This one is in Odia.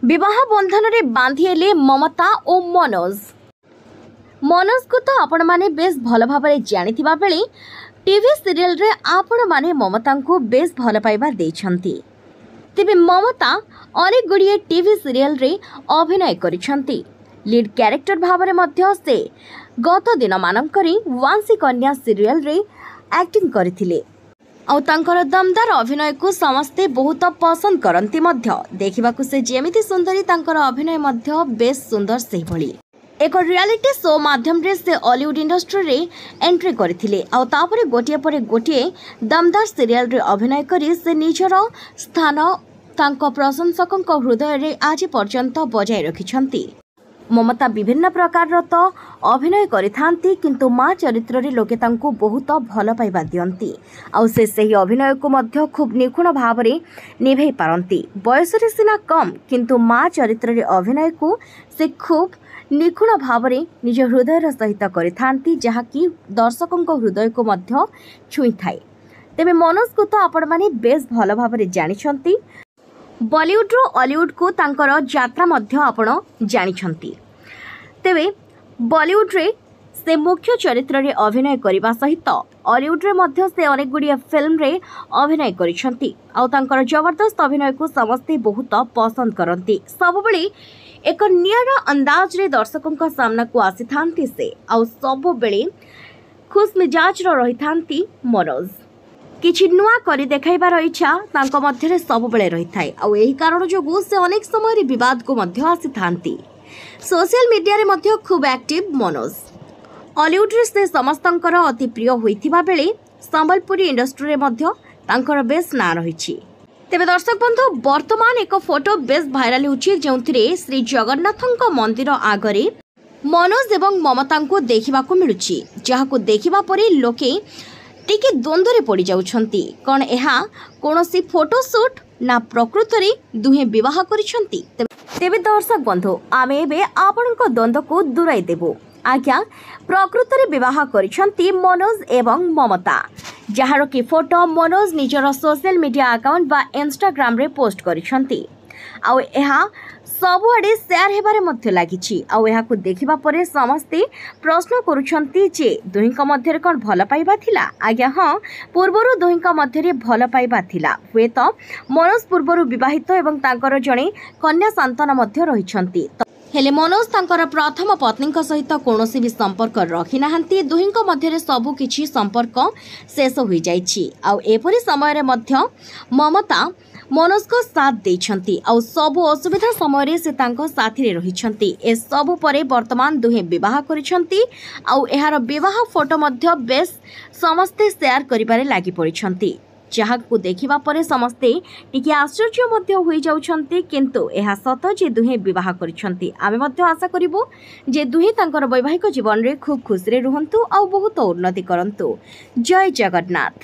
ବିବାହ ବନ୍ଧନରେ ବାନ୍ଧି ହେଲେ ମମତା ଓ ମନୋଜ। ମନୋଜକୁ ତ ଆପଣମାନେ ବେଶ ଭଲ ଭାବରେ ଜାଣିଥିବା ବେଳେ ଟିଭି ସିରିଏଲରେ ଆପଣମାନେ ମମତାଙ୍କୁ ବେଶ ଭଲ ପାଇବା ଦେଇଛନ୍ତି। ତେବେ ମମତା ଅନେକ ଗୁଡ଼ିଏ ଟିଭି ସିରିଏଲରେ ଅଭିନୟ କରିଛନ୍ତି। ଲିଡ୍ କ୍ୟାରେକ୍ଟର ଭାବରେ ମଧ୍ୟ ସେ ଗତ ଦିନମାନଙ୍କରେ ୱାଂଶୀ କନ୍ୟା ସିରିଏଲରେ ଆକ୍ଟିଂ କରିଥିଲେ, ଆଉ ତାଙ୍କର ଦମଦାର ଅଭିନୟକୁ ସମସ୍ତେ ବହୁତ ପସନ୍ଦ କରନ୍ତି ମଧ୍ୟ। ଦେଖିବାକୁ ସେ ଯେମିତି ସୁନ୍ଦରୀ, ତାଙ୍କର ଅଭିନୟ ମଧ୍ୟ ବେଶ ସୁନ୍ଦର ସେହିଭଳି। ଏକ ରିଆଲିଟି ଶୋ ମାଧ୍ୟମରେ ସେ ଅଲିଉଡ୍ ଇଣ୍ଡଷ୍ଟ୍ରିରେ ଏଣ୍ଟ୍ରି କରିଥିଲେ, ଆଉ ତାପରେ ଗୋଟିଏ ପରେ ଗୋଟିଏ ଦମଦାର ସିରିଏଲରେ ଅଭିନୟ କରି ସେ ନିଜର ସ୍ଥାନ ତାଙ୍କ ପ୍ରଶଂସକଙ୍କ ହୃଦୟରେ ଆଜି ପର୍ଯ୍ୟନ୍ତ ବଜାୟ ରଖିଛନ୍ତି। ମମତା ବିଭିନ୍ନ ପ୍ରକାରର ତ ଅଭିନୟ କରିଥାନ୍ତି, କିନ୍ତୁ ମା ଚରିତ୍ରରେ ଲୋକେ ତାଙ୍କୁ ବହୁତ ଭଲ ପାଇବା ଦିଅନ୍ତି, ଆଉ ସେ ସେହି ଅଭିନୟକୁ ମଧ୍ୟ ଖୁବ୍ ନିଖୁଣ ଭାବରେ ନିଭେଇ ପାରନ୍ତି। ବୟସରେ ସିନା କମ୍, କିନ୍ତୁ ମା ଚରିତ୍ରରେ ଅଭିନୟକୁ ସେ ଖୁବ୍ ନିଖୁଣ ଭାବରେ ନିଜ ହୃଦୟର ସହିତ କରିଥାନ୍ତି, ଯାହାକି ଦର୍ଶକଙ୍କ ହୃଦୟକୁ ମଧ୍ୟ ଛୁଇଁଥାଏ। ତେବେ ମନୋଜକୁ ତ ଆପଣମାନେ ବେଶ ଭଲ ଭାବରେ ଜାଣିଛନ୍ତି, ବଲିଉଡରୁ ଅଲିଉଡକୁ ତାଙ୍କର ଯାତ୍ରା ମଧ୍ୟ ଆପଣ ଜାଣିଛନ୍ତି। ତେବେ ବଲିଉଡରେ ସେ ମୁଖ୍ୟ ଚରିତ୍ରରେ ଅଭିନୟ କରିବା ସହିତ ଅଲିଉଡରେ ମଧ୍ୟ ସେ ଅନେକ ଗୁଡ଼ିଏ ଫିଲ୍ମରେ ଅଭିନୟ କରିଛନ୍ତି, ଆଉ ତାଙ୍କର ଜବରଦସ୍ତ ଅଭିନୟକୁ ସମସ୍ତେ ବହୁତ ପସନ୍ଦ କରନ୍ତି। ସବୁବେଳେ ଏକ ନିଆରା ଅନ୍ଦାଜରେ ଦର୍ଶକଙ୍କ ସାମ୍ନାକୁ ଆସିଥାନ୍ତି ସେ, ଆଉ ସବୁବେଳେ ଖୁସ୍ ମିଜାଜର ରହିଥାନ୍ତି ମନୋଜ। କିଛି ନୂଆ କରି ଦେଖାଇବାର ଇଚ୍ଛା ତାଙ୍କ ମଧ୍ୟରେ ସବୁବେଳେ ରହିଥାଏ, ଆଉ ଏହି କାରଣ ଯୋଗୁଁ ସେ ଅନେକ ସମୟରେ ବିବାଦକୁ ମଧ୍ୟ ଆସିଥାନ୍ତି। ସୋସିଆଲ ମିଡିଆରେ ମଧ୍ୟ ଖୁବ୍ ଆକ୍ଟିଭ ମନୋଜ। ଅଲିଉଡରେ ସେ ସମସ୍ତଙ୍କର ଅତି ପ୍ରିୟ ହୋଇଥିବା ବେଳେ ସମ୍ବଲପୁରୀ ଇଣ୍ଡଷ୍ଟ୍ରିରେ ମଧ୍ୟ ତାଙ୍କର ବେଶ ନାଁ ରହିଛି। ତେବେ ଦର୍ଶକ ବନ୍ଧୁ, ବର୍ତ୍ତମାନ ଏକ ଫଟୋ ବେଶ ଭାଇରାଲ ହେଉଛି, ଯେଉଁଥିରେ ଶ୍ରୀ ଜଗନ୍ନାଥଙ୍କ ମନ୍ଦିର ଆଗରେ ମନୋଜ ଏବଂ ମମତାଙ୍କୁ ଦେଖିବାକୁ ମିଳୁଛି, ଯାହାକୁ ଦେଖିବା ପରେ ଲୋକେ ଟିକେ ଦ୍ୱନ୍ଦ୍ୱରେ ପଡ଼ିଯାଉଛନ୍ତି। କ'ଣ ଏହା କୌଣସି ଫଟୋ ସୁଟ୍ ନା ପ୍ରକୃତରେ ଦୁହେଁ ବିବାହ କରିଛନ୍ତି? ତେବେ ଦର୍ଶକ ବନ୍ଧୁ, ଆମେ ଏବେ ଆପଣଙ୍କ ଦ୍ୱନ୍ଦ୍ୱକୁ ଦୂରାଇ ଦେବୁ। ଆଜ୍ଞା, ପ୍ରକୃତରେ ବିବାହ କରିଛନ୍ତି ମନୋଜ ଏବଂ ମମତା, ଯାହାର କି ଫଟୋ ମନୋଜ ନିଜର ସୋସିଆଲ ମିଡିଆ ଆକାଉଣ୍ଟ ବା ଇନଷ୍ଟାଗ୍ରାମରେ ପୋଷ୍ଟ କରିଛନ୍ତି, ଆଉ ଏହା ସବୁଆଡ଼େ ସେୟାର ହେବାରେ ମଧ୍ୟ ଲାଗିଛି। ଆଉ ଏହାକୁ ଦେଖିବା ପରେ ସମସ୍ତେ ପ୍ରଶ୍ନ କରୁଛନ୍ତି ଯେ ଦୁହିଁଙ୍କ ମଧ୍ୟରେ କ'ଣ ଭଲ ପାଇବା ଥିଲା? ଆଜ୍ଞା ହଁ, ପୂର୍ବରୁ ଦୁହିଁଙ୍କ ମଧ୍ୟରେ ଭଲ ପାଇବା ଥିଲା। ହୁଏତ ମନୋଜ ପୂର୍ବରୁ ବିବାହିତ ଏବଂ ତାଙ୍କର ଜଣେ କନ୍ୟା ସନ୍ତାନ ମଧ୍ୟ ରହିଛନ୍ତି। ହେଲେ ମନୋଜ ତାଙ୍କର ପ୍ରଥମ ପତ୍ନୀଙ୍କ ସହିତ କୌଣସି ବି ସମ୍ପର୍କ ରଖିନାହାନ୍ତି। ଦୁହିଁଙ୍କ ମଧ୍ୟରେ ସବୁ କିଛି ସମ୍ପର୍କ ଶେଷ ହୋଇଯାଇଛି, ଆଉ ଏପରି ସମୟରେ ମଧ୍ୟ ମମତା ମନୋଜଙ୍କ ସାଥ ଦେଇଛନ୍ତି, ଆଉ ସବୁ ଅସୁବିଧା ସମୟରେ ସେ ତାଙ୍କ ସାଥିରେ ରହିଛନ୍ତି। ଏସବୁ ପରେ ବର୍ତ୍ତମାନ ଦୁହେଁ ବିବାହ କରିଛନ୍ତି, ଆଉ ଏହାର ବିବାହ ଫଟୋ ମଧ୍ୟ ବେଶ ସମସ୍ତେ ସେୟାର କରିବାରେ ଲାଗି ପଡ଼ିଛନ୍ତି, ଯାହାକୁ ଦେଖିବା ପରେ ସମସ୍ତେ ଟିକେ ଆଶ୍ଚର୍ଯ୍ୟ ମଧ୍ୟ ହୋଇଯାଉଛନ୍ତି। କିନ୍ତୁ ଏହା ସତ ଯେ ଦୁହେଁ ବିବାହ କରିଛନ୍ତି। ଆମେ ମଧ୍ୟ ଆଶା କରିବୁ ଯେ ଦୁହେଁ ତାଙ୍କର ବୈବାହିକ ଜୀବନରେ ଖୁବ୍ ଖୁସିରେ ରୁହନ୍ତୁ ଆଉ ବହୁତ ଉନ୍ନତି କରନ୍ତୁ। ଜୟ ଜଗନ୍ନାଥ।